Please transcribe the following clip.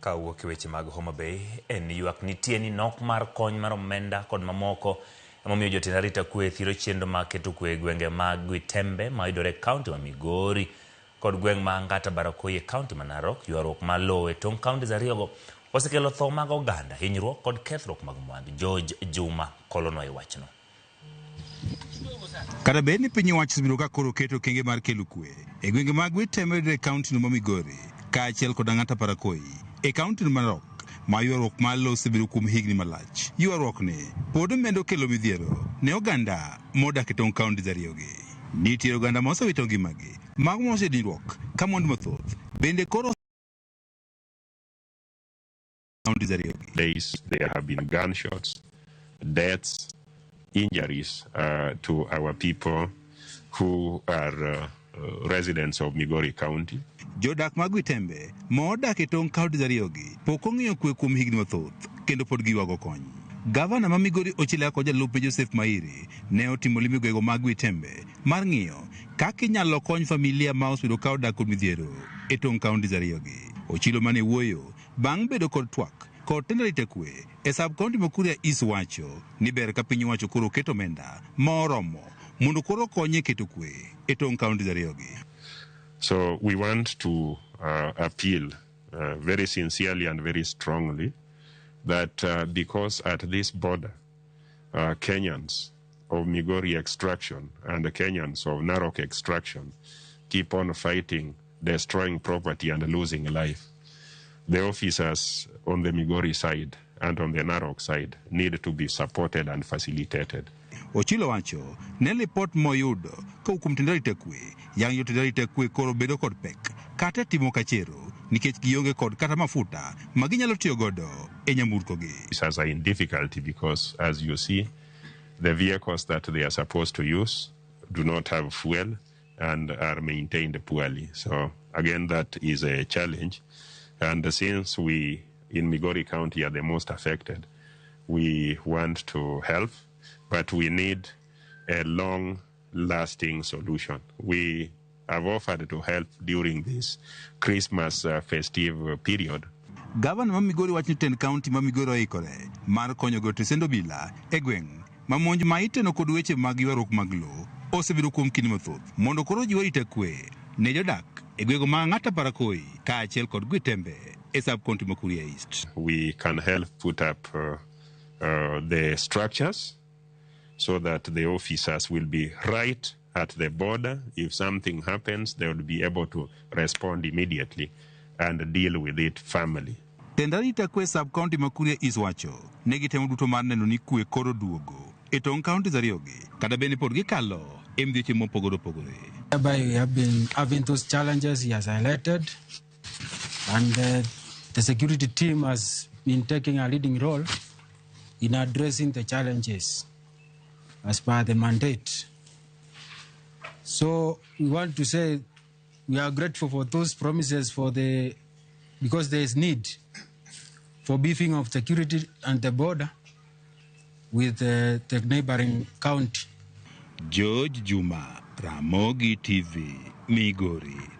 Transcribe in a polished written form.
Ka wuok e weche mag Homa Bay, en ni ywak nitie ni nok mar kony mar omenda kod mamoko emomiyo jotend arita kwe thiro chenro mag keto kwe e gwenge mag Gwitembe mayudore e kaunti ma Migori kod gweng' ma Angata Barakoi e kaunti ma Narok. Ywaruok mar lowo e tong' counties ariyogo osekelo tho mag oganda, hinyruok kod kethruok mag mwandu. George Juma kolonwa e wachno. Kata bed ni piny owacho osebedo ka koro keto okenge mar kelo kwe e gwenge mag Witembe e kaunti no ma Migori kaachiel kod Ang'ata Parakoi e kaunti no ma Narok ma ywaruok mar lowo osebedo kuom higni malach. Ywaruok ni pod medo kelo midhiero ne oganda modak e tong' counties ariyogi. Nitie oganda ma osewito ngimagi, mago ma oseyudo hinyruok ka mwandu mathoth bende koro counties ariyogi. Days there have been gunshots, deaths, injuries to our people who are residents of Migori County. Jodak mag Gwitembe ma odak e tong' counties ariyogi pok ong'iyo kwe kuom higni mathoth kendo pod giywago kony. Gavana ma Migori Ochila kod jalupne Joseph Mairi ne otimo limbe gwego mag Gwitembe mar ng'iyo kaka inyalo kony familia ma osebedo ka odak kod midhiero e tong' counties ariyogi. Ochilo mane wuoyo bang' bedo kod twak kod tend arita kwe e sub county ma Kuria East wacho ni ber ka piny owacho koro keto omenda ma oromo mondo koro okony e keto kwe e tong' counties ariyogi. So we want to appeal very sincerely and very strongly that because at this border, Kenyans of Migori extraction and the Kenyans of Narok extraction keep on fighting, destroying property and losing life. The officers on the Migori side and on the Narok side need to be supported and facilitated. Ochilo wacho ne lipot moyudo kowuok kuom tend arita kwe yang' jotend arita kwe koro bedo kod pek kata timo kachero nikech gionge kod kata mafuta ma ginyalo tiyo godo e nyamburkogi. Officers are in difficulty because, as you see, the vehicles that they are supposed to use do not have fuel and are maintained poorly. So, again, that is a challenge. And since we in Migori County are the most affected, we want to help, but we need a long-lasting solution. We have offered to help during this Christmas festive period. Gavana ma Migori wacho ni tend kaunti ma Migori oikore mar konyo go tesend obila e gweng' ma monj ma iteno kod weche mag ywaruok mag lowo osebedo kuom kinde mathoth mondo koro jiw arita kwe ne jodak e gwenge ma Ang'ata Parakoi kaachiel kod Gwitembe e sub county ma Kuria East. We can help put up the structures so that the officers will be right at the border. If something happens, they will be able to respond immediately and deal with it firmly. Tend arita kwe sub county ma Kuria East wacho ne gitemo duto mar neno ni kwe koro duogo e tong' counties ariyogi kata bende pod gikalo e midhieche mopogore opogore. Whereby we have been having those challenges he has highlighted, and the security team has been taking a leading role in addressing the challenges as per the mandate. So we want to say we are grateful for those promises because there is need for beefing of security and the border with the neighboring county. George Juma, Ramogi TV, Migori.